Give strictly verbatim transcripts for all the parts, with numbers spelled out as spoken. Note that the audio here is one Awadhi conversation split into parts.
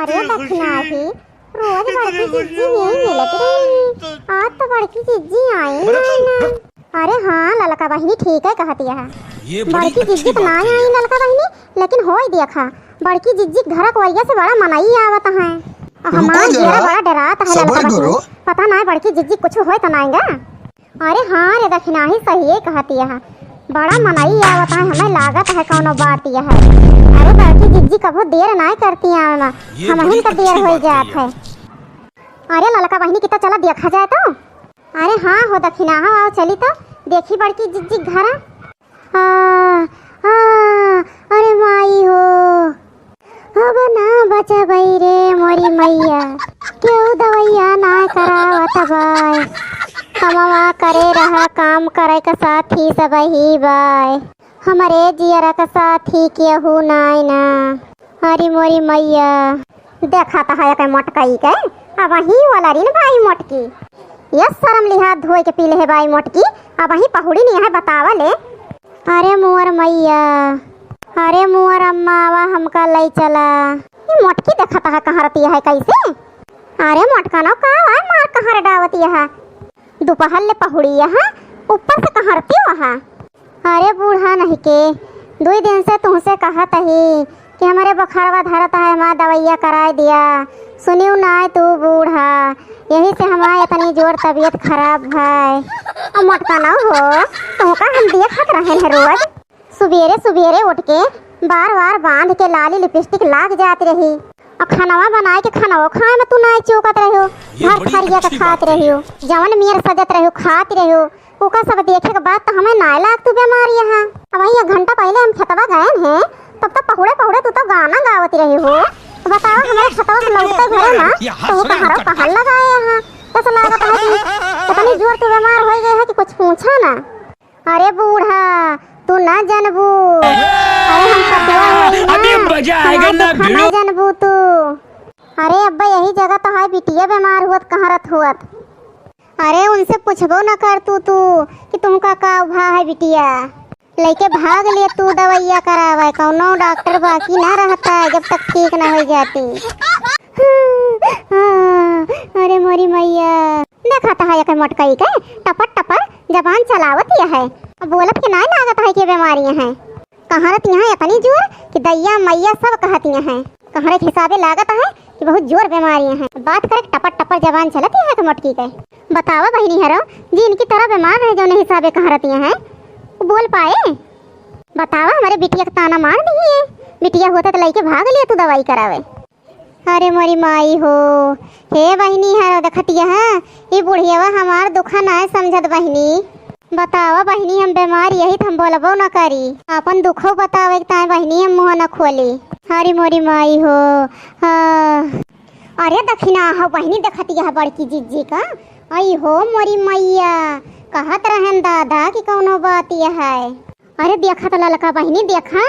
अरे दखिनाही, रोज बड़की जिज्जी यहीं मिलत रही, आज तो बड़की जिज्जी आई ना। अरे हाँ ललका बहिनी, ठीक है कहतिया है। बड़की जिज्जी तो ना आई ललका बहिनी, लेकिन होई देखा, बड़की जिज्जी के घर कवरिया से बड़ा मनई आवत है। हमार जियरा बड़ा डेरात है ललका बहिनी। पता ना बड़की जिज्जी कुछ होय तो नाइगा। अरे हाँ रे दखिनाही, सहिए कहतिया है, बड़ा मनई आवत है, हमें लागत है कौनो बात यह है। अरे बड़की जिज्जी कभो देर नाय करती आवे मा, हमहिन का देर होई जात है। अरे ललका बहिनी, कितना चला देखा जाए तो। अरे हाँ हो दखिनाहा, आओ चली तो देखी बड़की जिज्जी के घर। आ, आ, अरे माई हो, अब ना बचबई रे मोरी मैया, केहू दवैया ना करावत बाय। कमवा करे रहा, काम करे का साथी सबही बाय, हमरे जियरा का साथी केहू नाय ना। अरे मोरी मैया, देखा त है के मोटकई के, अबहीं वाला रिन बाई मोटकी। ये शर्म लिहाज धोए के पी ले है बाई मोटकी, अबहीं पहुड़ी नहीं है बतावा ले। अरे मोर मैया, अरे मोर अम्मा, आवा हमका लई चला। ये मोटकी देखा त है कहाँ रहती है कैसे? अरे मोटका ना का है मार कहाँ डावती है? दोपहर ले पहुड़ी है, ऊपर से कहाँ रहती वहाँ? अरे बूढ़ा नहीं के, दुई दिन से तुहसे कहत ही कि हमरे बोखरवा धरत है, हमार दवैया कराए दिया। सुनियो नाय तू बूढ़ा, यही से हमार इतनी जोर तबीयत खराब है। अब मोटका ना हो, तुहका हम देखत रहेन है रोज। सुबेरे सुबेरे उठ के बार बार बांध के लाली लिपस्टिक लाग जात रही। और खानवा बनाए के खानवा खाए में तू नाय चूकत रही हो, भर थरिया के खात रही हो। जवन मेर सजत रही हो, खात रही हो। ओका सब देखे के बाद तो हमें नाय लाग तू बीमार यहाँ। अब वही एक घंटा पहले हम खेतवा गए हैं, तब तो पहुड़े पहुड़े तू तो गाना गावत रही हो। बतावा, हमारे खेतवा से लौटते घरे ना, तो ओका हरो कहाँ लगाए यहाँ? कैसे लागत है कि इतनी जोर तू बीमार हो गए है कि कुछ पूछा ना। अरे बूढ़ा, तू ना जानबू। अरे हम पतवा होई ना, अबे मजा आएगा ना भिड़ू। ना जानबू तू। अरे अब्बा, यही जगह तो है बिटिया बीमार हुअत, कहाँ रहत हुअत। अरे उनसे पूछबो न कर तू, तू कि तुमका का उभा है बिटिया। लइके भाग ले तू दवैया करावे, कौनो डॉक्टर बाकी ना रहता है जब तक ठीक ना हो जाती। अरे मोरी मैया, देखा त है एकर मोटकई के टपर टपर जबान चलावत यह है। अब बोलत के नाय लागत है कि बीमारी है। कहाँ रहती हैं इतनी जोर कि दैया मैया सब कहती हैं। कहाँ के हिसाबे लागत है कि बहुत जोर बीमारी है। बात करे टपर टपर जबान चलत यह है मोटकी के। बतावा बहिनी हरो, जी इनकी तरह बीमार रहे जौने हिसाबे कहाँ रहती हैं, वो बोल पाए? बतावा, हमारे बिटिया के ताना मार दिए। बिटिया होता तो लइके भाग लिया तू दवाई करावे। अरे मोरी माई हो, हे बहिनी हरो, देखतिया है, ई बुढ़ियावा हमार दुखा नाय समझत बहिनी। बतावा बहिनी, हम बीमार यही त हम बोलबो न करी, आपन दुखो बतावे के ताय बहिनी हम मुँह न खोली। अरे मोरी माई हो, हाँ। अरे दखिना हो बहिनी, देखतिया है बड़की जिज्जी का। आई हो मोरी मैया, कहत रहन दादा कि कौनो बात यह है। अरे देखा त ललका बहिनी, देखा।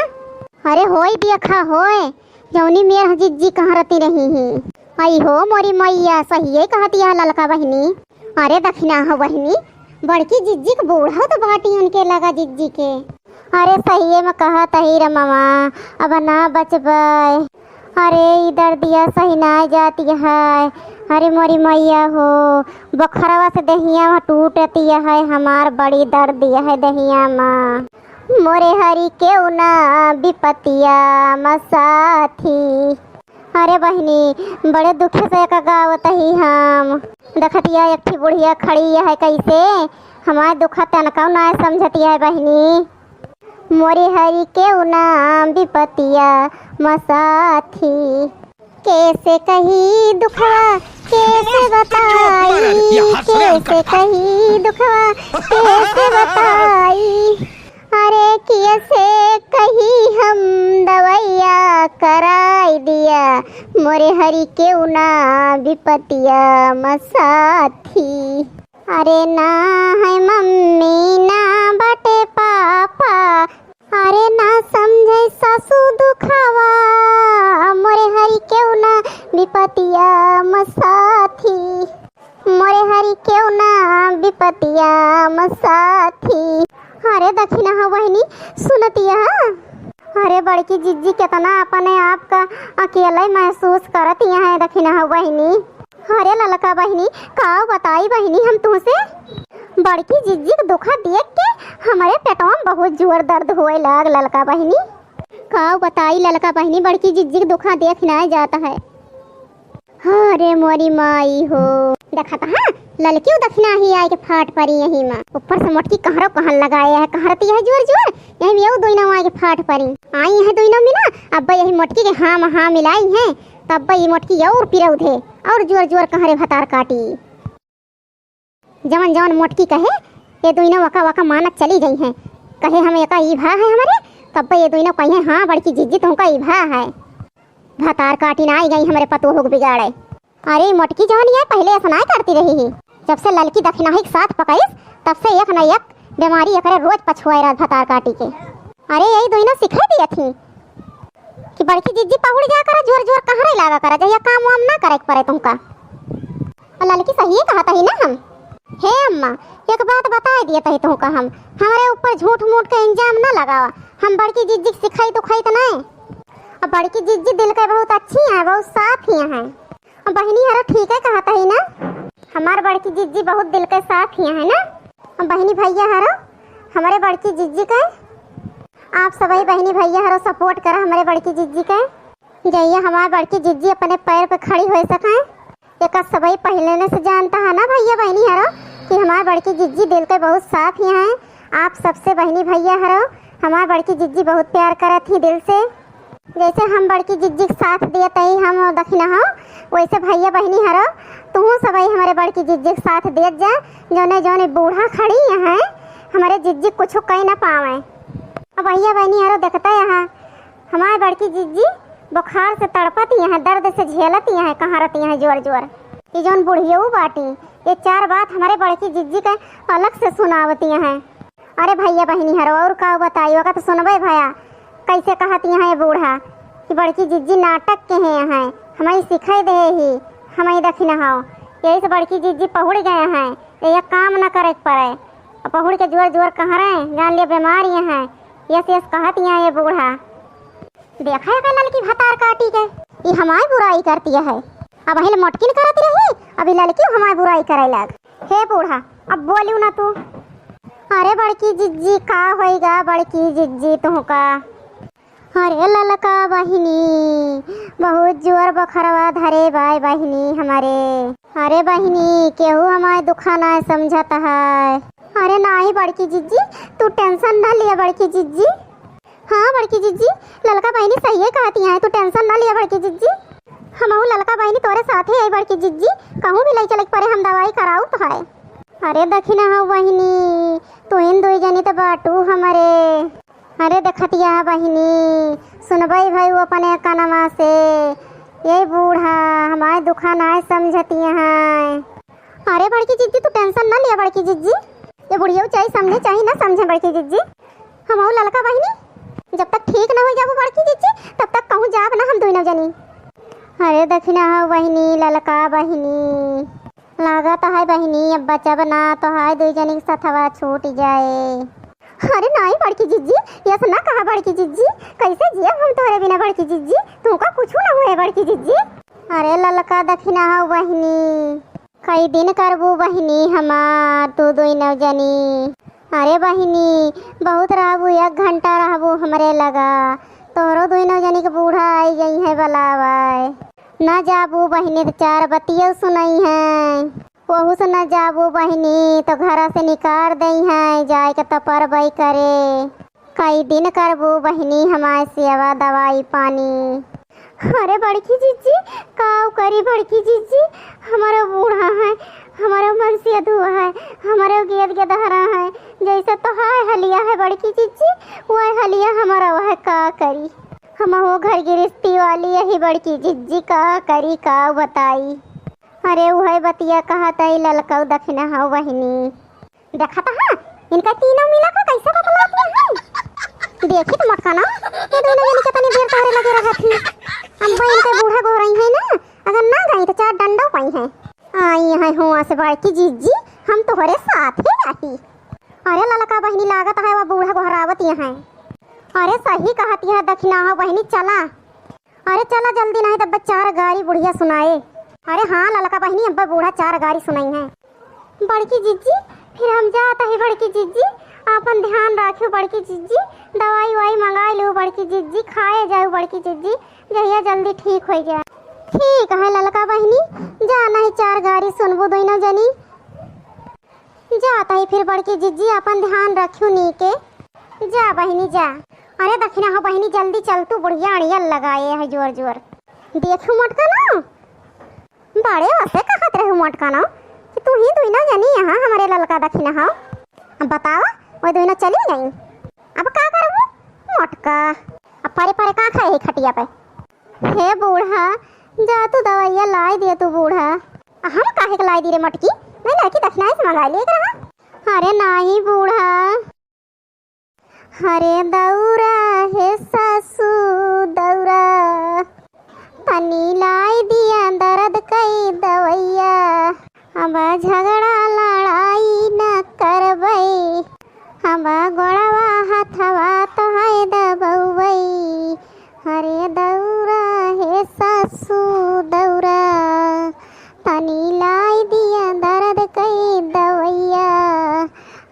अरे होय देखा होय, जौनी मेर जिज्जी कहाँ रहती रही ही। आई हो मोरी मैया, सहिए कहतिया ललका बहिनी। अरे दखिना हो बहिनी, बड़की जिज्जी के बूढ़ा तो बाटी उनके लगा जिज्जी के। अरे सहिए में कहत ही रे ममा, अब ना बचबै। अरे ई दर्दिया सही ना जाती है। अरे मोरी मैया हो, बोखरवा से दहिया टूटती है हमार, बड़ी दर्दिया है दहिया मा। मोरे हरि केउ ना बिपतिया म साथी। अरे बहिनी, बड़े दुखे से एका गावत ही हम। देखतिया एक ठी बुढ़िया खड़ी है कैसे, हमार दुखा तनकौ ना समझतिया है बहिनी। मोरे हरि केउ ना बिपतिया म साथी। कैसे कही दुखवा, कैसे बताई, कैसे कही दुखवा, कैसे बताई। अरे कैसे कही हम दवैया कराई दिया, मोरे हरि केउ ना बिपतिया म साथी। अरे ना है मम्मी, ना बाटे पापा, अरे ना समझे सासू दुखावा, मोरे हरि केउ ना बिपतिया म साथी, मोरे हरि केउ ना बिपतिया म साथी। अरे दखिना हो बहिनी, सुनतिया। अरे बड़की जिज्जी, केतना अपने आप का अकेले महसूस करत यहाँ है, दखिनहा बहिनी। अरे ललका बहिनी, का बताई बहिनी हम तुहसे, बड़की जिज्जी के दुखा देख के हमरे पेटवा में बहुत जोर दर्द होए लाग ललका बहिनी। का बताई ललका बहिनी, बड़की जिज्जी के दुखा देख ना जात है। हाँ रे मोरी माई हो। देखत हा, ललकियो दखिनहा आइके फाट परी यही मा। ऊपर से मोटकी कहरो कहन लगाए है, कहरती है जोर जोर, यही मा यहू दुइनो आइके फाट परी। आई है दुइनो मिला, अब्बा यही मोटकी के हाँ मा हाँ मिलाई है, तब्बा ई मोटकी और पिरौधे, और जोर जोर कहरे भतार काटी। जवन जवन मोटकी कहे, ये दुइनो वका वका मानत चली गई हैं। कहे हम एका ई भा है हमरे, तब्बा ये दुइनो कही हैं, हाँ बड़की जिज्जी तुमका ई भा है। भतार काटी ना आई गई हमरे पतोह के बिगाड़े। अरे मोटकी जवन ये पहिले ऐसा ना करती रही ही, जब से ललकी दखिनही के साथ पकड़िस, तब से एक न एक बीमारी एकरे रोज पछुआए रहत भतार काटी के। अरे यही दुइनो सिखाई दिया थी कि बड़की जिज्जी पहुड़ जा करा, जोर जोर कहरे लागा करा, जहिया काम वाम ना करे के पड़े तुमका। और ललकी सही कहत ही ना हम। हे अम्मा, एक बात बताए दिए तही तुमका हम, हमरे ऊपर झूठ मूठ के इल्जाम ना लगावा। हम बड़की जिज्जी के सिखाई दुखाई तो नहीं। अब बड़की जिज्जी दिल के बहुत अच्छी हैं, बहुत साफ ही हैं। अब बहिनी हरो ठीक है कहत ही ना, हमार बड़की जिज्जी बहुत दिल के साफ ही है ना। अब बहिनी भैया हरो, हमरे बड़की जिज्जी के, आप सभी बहिनी भैया हरो support करा हमरे बड़की जिज्जी के। जहिया हमार बड़की जिज्जी अपने पैर पे खड़ी हो सके, एका सभी पहले ने से जानता है ना भैया बहिनी हरो कि हमार बड़की जिज्जी दिल के बहुत साफ ही हैं। आप सबसे बहिनी भैया हरो, हमार बड़की जिज्जी बहुत प्यार करत ही दिल से। जैसे हम बड़की जिज्जी के साथ देत ही हम दखिनहा, वैसे भैया बहिनी हरो, तुहू सभी हमरे बड़की जिज्जी के साथ देत जा। जौने जौने बूढ़ा खड़ी हैं, हमरे जिज्जी कुछ कह ना पावे। अब भैया बहिनी हरो देखते यहाँ, हमार बड़की जिज्जी बुखार से तड़पत यहाँ, दर्द से झेलत यहाँ, कहरत यहाँ जोर जोर। ये जौन बुढ़ियऊ बाटी, ये चार बात हमरे बड़की जिज्जी के अलग से सुनावत यहाँ। अरे भैया बहिनी हरो, और का बताई, ओका तो सुनबे भया, कैसे कहत यहाँ ये बूढ़ा कि बड़की जिज्जी नाटक के हैं, हैं, हमें सिखाई दे ही, हमें दखिनहा, यही से बड़की जिज्जी पहुड़ गए हैं, ये काम न करे के पड़े। अब पहुड़ के जोर जोर कहरे, जान लिया बीमार यहाँ, यस यस कहत यहाँ ये बूढ़ा। देखा है का ललकी भतार काटी के, ई हमार बुराई करती है। अब हिल मोटकिन करत रही, अभी ललकी हमार बुराई करे लाग। हे बूढ़ा, अब बोलू ना तू। अरे बड़की जिज्जी, का होइगा बड़की जिज्जी तुहका? अरे ललका बहिनी, बहुत जोर बखरवा धरे बाय बहिनी हमरे। अरे बहिनी, केहू हमार दुखा ना समझत है। अरे नाही बड़की जिज्जी, तू tension ना लिया बड़की जिज्जी। हाँ बड़की जिज्जी, ललका बहिनी सही है कहती है, तू tension ना लिया बड़की जिज्जी। हमहू ललका बहिनी तोरे साथे है बड़की जिज्जी, कहूँ भी लई चले के पड़े हम दवाई कराउत है। अरे दखिनहा बहिनी, तू इन दुई जनी तो बाटू हमरे। अरे देखतिया बहिनी, सुनबई भई अपने कनमा से, ये बूढ़ा हमार दुखा नाय समझतिया हैं। अरे बड़की जिज्जी, तू tension ना लिया बड़की जिज्जी। ये बुढ़िया चाहे समझे चाहे ना समझे बड़की जिज्जी, हमहू ललका बहिनी जब तक ठीक ना हो जाबो बड़की जिज्जी, तब तक कहूँ जाब ना हम दुइनो जनी। अरे दखिनहा बहिनी, ललका बहिनी, लागत है बहिनी अब बचब ना, तो है दुई जनी के सथवा छूट जाए। अरे नाई बड़की जिज्जी, यस ना कहा बड़की जिज्जी, कैसे जियब हम तोरे बिना बड़की जिज्जी, तुमका कुछ ना हुए बड़की जिज्जी। अरे ललका दखिनहा बहिनी, कई दिन करबू बहिनी हमार तू दुइनो जनी? अरे बहिनी, बहुत रहबू, एक घंटा रहबू हमरे लगा, तोहरो दुइनो जनी के बूढ़ा आई गई है बुलावे। न जाबू बहिनी तो चार बतियो सुनई है, वहू से न जाबू बहिनी तो घर से निकार दई है, जाए के तो परबई करे। कई दिन करबू बहिनी हमार सेवा दवाई पानी। अरे बड़की जिज्जी, काउ करी बड़की जिज्जी, हमारो बूढ़ा है, हमारो मनसिया धुआ है, हमारो गेद गेदहरा है, जैसे तोहार हलिया है बड़की जिज्जी, वह हलिया हमारा वह का करी। हमहू घर गिरस्ती वाली यही बड़की जिज्जी का करी का बताई। अरे उहे बतिया कहत आई ललकऊ दखिनहा बहिनी। देखत हा, इनका तीनों मिला का कैसे बतलात हैं। देखी तो मटका ना, ये दोनों जनी कितनी देर तोहरे लगे रहत ही। अम्बा इनके बूढ़ा गोहराई है ना, अगर ना गई तो चार डंडो पाई है। आई है हुआ से बड़की जिज्जी, हम तोहरे साथ ही बाटी। अरे ललका बहिनी लागत है वह बूढ़ा गोहरावत यहाँ। अरे सही कहत यह दखिनहा बहिनी, चला। अरे चला जल्दी, नहीं तब चार गारी बुढ़िया सुनाए। अरे हाँ ललका बहिनी, अब बूढ़ा चार गारी सुनइहैं। बड़की जिज्जी, फिर हम जात ही बड़की जिज्जी, आपन ध्यान राखियो बड़की जिज्जी, दवाई उवाई मंगाइ लियो बड़की जिज्जी, खाए जाओ बड़की जिज्जी, जहिया जल्दी ठीक होइ जाए। ठीक है ललका बहिनी, जा नहीं चार गारी सुनबू दुइनो जनी। जात ही फिर बड़की जिज्जी, आपन ध्यान रखियो नीके। जा बहिनी जा। अरे दखिनहा बहिनी, जल्दी चल तू, बुढ़िया अड़ियल लगाए है जोर जोर। देखियो मोटका ना, बड़े वसे कहत रहू मोटका ना कि तू ही दुइनो जनी यहाँ हमरे ललका दखिनहा। अब बतावा, वो दुइनो चली गई, अब का करबू मोटका? अब परे परे का खाए है खटिया पे? हे बूढ़ा, जा तू दवाइया लाइ दे तू बूढ़ा। हम काहे के लाइ दी रे मोटकी? मैं लड़की दखिनहा से मंगाइ लिए रहा। अरे नाही बूढ़ा। अरे दौरा हे सासू दौरा, तनी लाइ दिया दर्द कइ दवइया। अब झगड़ा लड़ाई न करबइ, अब गोड़वा हथवा तोहइ दबउबइ। अरे दौरा हे सासू दौरा, तनी लाइ दिया दर्द कइ दवइया।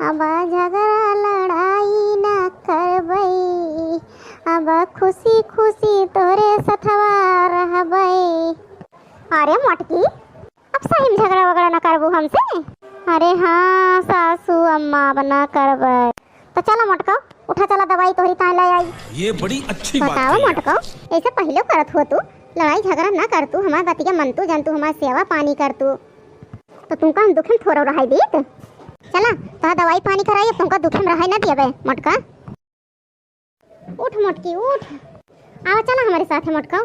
अब झगड़ा लड़ाई न करबइ, अब खुशी खुशी तोरे सथवा रहबइ। अरे मोटकी, अब सही में झगड़ा वगड़ा न करबू हमसे? अरे हाँ सासू अम्मा, अब न करबइ। तो चला मोटका, उठा चला दवाई तोहरी ताई लाइ आई। ये बड़ी अच्छी बात बतावा कही आप। मोटका, ऐसे पहिले करत हो तू, लड़ाई झगड़ा न कर तू, हमार बतिया मन तू, जन तू हमार सेवा पानी कर तू। तो तुमका हम दुखे में थोड़ा रहाई दीत? चला, तो दवाई पानी कराई, अब तुमका दुखे में रहाई न दियबे मोटका। उठ मोटकी उठ, आवा चला हमरे साथे मोटका।